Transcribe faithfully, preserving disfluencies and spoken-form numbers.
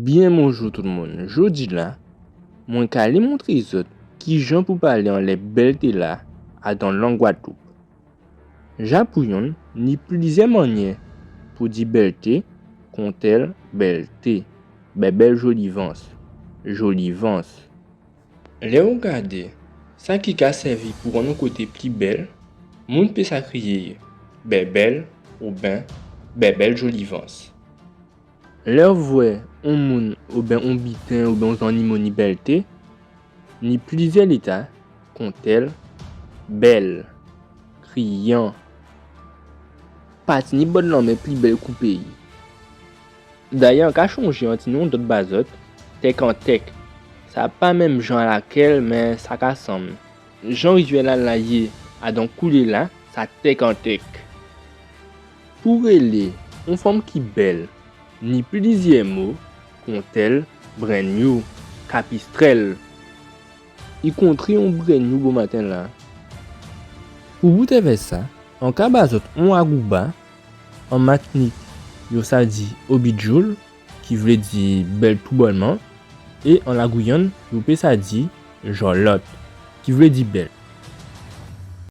Byen bonjou tout moun. Jòdi-la, mwen ka alé montré zòt kijan pou palé anlè bèlté-la adan lang Gwadloup. Ja pou yonn, ni plizyè mannyè pou di bèlté, kontèl bèlté, bèbèl jolivans, jolivans. Lè ou gadé sa ki ka sèvi pou rann on koté pli bèl, moun pé sa kriyé bèbèl oben bèbèl jolivans. Lè ou vwè on moun oben on biten oben on zannimo ni bèlté, ni plizyè léta, kontèl bèl, kriyan. Pa tini bòdlanmè pli bèl kou péyi. Dayè, an ka chonjé an tini on dòt ba zòt, tèk an tèk. Sa pa menm jan a lakèl, mé sa ka sanm. Jan rivyè-la la yé, adan koulé-la, sa tèk an tèk. Pou rélé on fanm ki bèl, ni plizyè mo, kontèl brennyou, kapistrèl. I kontré on brennyou bomaten-la. Pou bout èvè sa, an ka ba zòt on agouba, an Matnik, yo sa di obidjoul, ki vlé di bèl toubònman, é an Lagwiyann, yo pé sa di jòlòt, ki vlé di bèl.